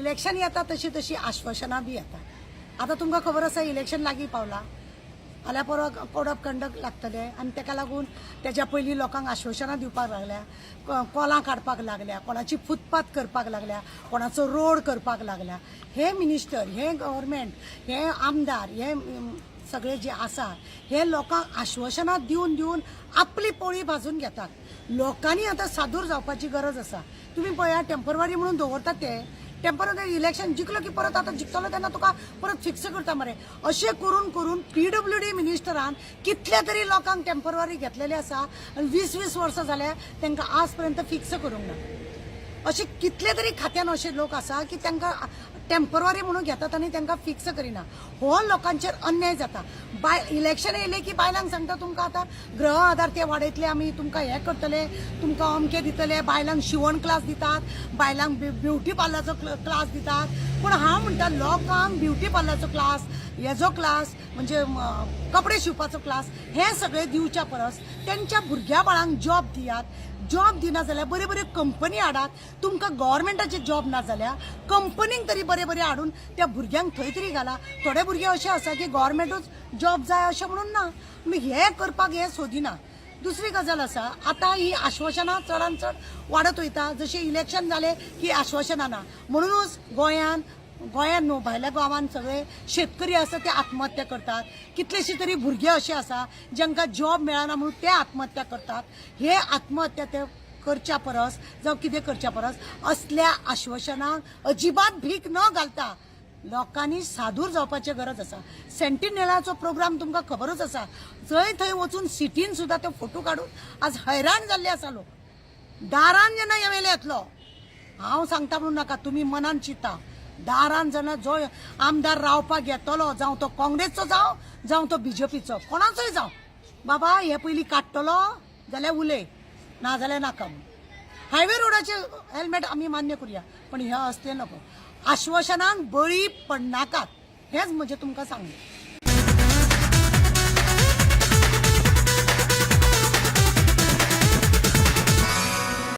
Election येता तशी तशी आश्वासनां बी येता. आतां तुमकां खबर आसा, इलेक्शन लागीं पावलां. फाल्यां परवां कोड ऑफ कंडक्ट लागतले आनी ताका लागून तेज्या पयलीं लोकांक आश्वासनां दिवपाक लागल्या, कोलां काडपाक लागल्या, कोणाची फुटपाथ करपाक लागल्या, कोणाचो रोड करपाक लागल्या. हे मिनिस्टर, हे गव्हर्मेंट, हे आमदार, हे सगळे जे आसा, हे लोकांक आश्वासनां दिवन दिवन आपली पोळी भाजून घेतात. लोकांनी आतां सादूर जावपाची गरज आसा. तुमी पळया, टेंपररी म्हणून दवरतात ते टेंपररी. इलेक्शन जिखलो की परत आतां जिखतलो तेन्ना तुका परत फिक्स करता मरे. अशें करून करून पीडब्ल्यूडी मिनिस्टरान कितल्या तरी लोकांक टेंपररी घेतलेले आसा आनी 20 20 वर्सां जाल्या, तांकां आज पर्यंत फिक्स करूंक ना. अशे कितले तरी खात्यान अशे लोक आसा की तांकां टेंपररी म्हणून घेतात आनी तांकां फिक्स करिना. हो लोकांचेर अन्याय जाता. बाय इलेक्शन येयलें की बायलांक सांगता, तुमकां आतां गृह आधार ते वाडयतले आमी, तुमकां हें करतले, तुमकां अमकें दितले. बायलांक शिवण क्लास दितात, बायलांक ब्युटी पार्लराचो क्लास दितात. पूण हांव म्हणटा, लोकांक ब्युटी पार्लराचो क्लास, हेजो क्लास, म्हणजे कपडे शिवपाचो क्लास, हे सगळे दिवच्या परस तेंच्या भुरग्या बाळांक जॉब दियात. जॉब दिना जाल्यार बऱ्यो बऱ्यो कंपनी हाडात. तुमकां गव्हर्मेंटाचे जॉब ना जाल्यार कंपनीक तरी बरे बरे हाडून त्या भुरग्यांक थंय तरी घाला. थोडे भुरगे अशे आसा की गव्हर्मेंटूच जॉब जाय अशें म्हणून ना, मागीर हें करपाक हें सोदिना. दुसरी गजाल आसा, आतां ही आश्वासनां चडान चड वाडत वयता. जशें इलेक्शन जालें की आश्वासनां ना. म्हणुनूच गोंयान, गोंयान न्हू, भायल्या गांवान सगळे शेतकरी आसा ते आत्महत्या करतात. कितलेशे तरी भुरगे अशे आसा जांकां जॉब मेळना म्हणून ते आत्महत्या करतात. हे आत्महत्या ते करच्या परस जावं कितें करच्या परस असल्या आश्वासनांक अजिबात भीक न घालता लोकांनी सादूर जावपाची गरज आसा. सेंटिनेलाचो प्रोग्राम तुमकां खबरूच आसा. जंय थंय वचून सिटीन सुद्दां ते फोटो काडून आज हैराण जाल्ले आसा लोक. दारान जेन्ना एमएलए येतलो, हांव सांगता म्हणून नाका, तुमी मनान चिंता. दारान जेन्ना जो आमदार रावपाक येतलो, जावं तो काँग्रेसचो जावं, जावं तो बीजेपीचो, कोणाचोय जावं, बाबा हे पयलीं काडटलो जाल्यार उलय, नाजाल्यार नाका म्हणून. हायवे रोडाचे हेल्मेट आमी मान्य करुया, पण हे असले नको. आश्वासनांक बळी पडनाकात, हेच म्हजें तुमकां सांगणें.